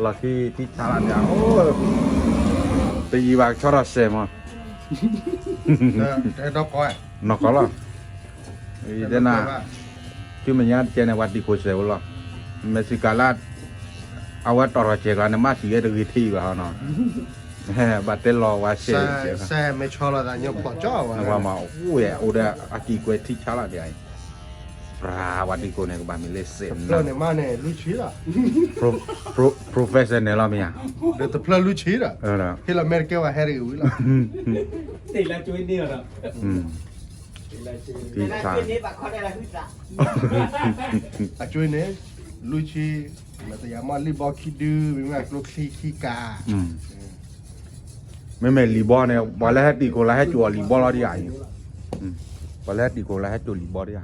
လီၢ်ခံထံဆါလီၤန့ၣ်, တယံာ်ဘၣ်ကဆီထီၣ်စဲးမး, နီၢ်ကီၢ်လီၤ, တဲနၤ, တုၤမဲာ်ညါတကဲန့ၣ် ပှၤတံာ်ခိၣ်စဲးဝဲလီၤ, မဲာ်ဆံးကၤလၢ အဝဲတီၢ်ထီၣ်စဲးကျါန့ၣ် မ့ၢ်စံးဝဲတဂ့ၤထံၣ်ဘၣ်နီၤ, ဘၣ်တဲလီၤဝဲစဲး, စဲးမဲာ်ဆီလီၤသးညီဖီၣ်ကၠီဝဲ, အိၣ်ဒီးအတံာ်ကွဲထံဆါလီၤဒ်အံၤ, ပှၤဝဲတံာ်ခိၣ်န့ၣ် ကဘၣ်မ့ၢ်လၢစဲးန့ၣ်, တဖျၢၣ်န့ၣ်မးန့ၣ် လွံၢ်ဆံလီၤ, professional လီၤမ့ၢ်ဧါ, ဒီးတဖျၢၣ်လွံၢ်ဆံဒီး, ဟ့ၣ်လီၤမဲာ်တကဲဝဲဟဲတဂ့ၤဝံၤလီၤ, တံာ်ဆါ အကၠွ့န့ၣ်, လွံၢ်ဆံ, မ့ၢ်တယၤမ့ၢ်လံာ်ဘီခံဒု, မ့မ့ၢ်ကျိချံခံကၤ, မ့မ့ၢ်လံာ်ဘီန့ၣ် ပှၤလၢဟဲတံာ်ခိၣ်လၢဟဲစိာ်အီၤလံာ်ဘီလီၤဒ်ဧါ, ပှၤလၢဟဲတံာ်ခိၣ်လၢဟဲစိာ်လံာ်ဘီဒ်ဧါ,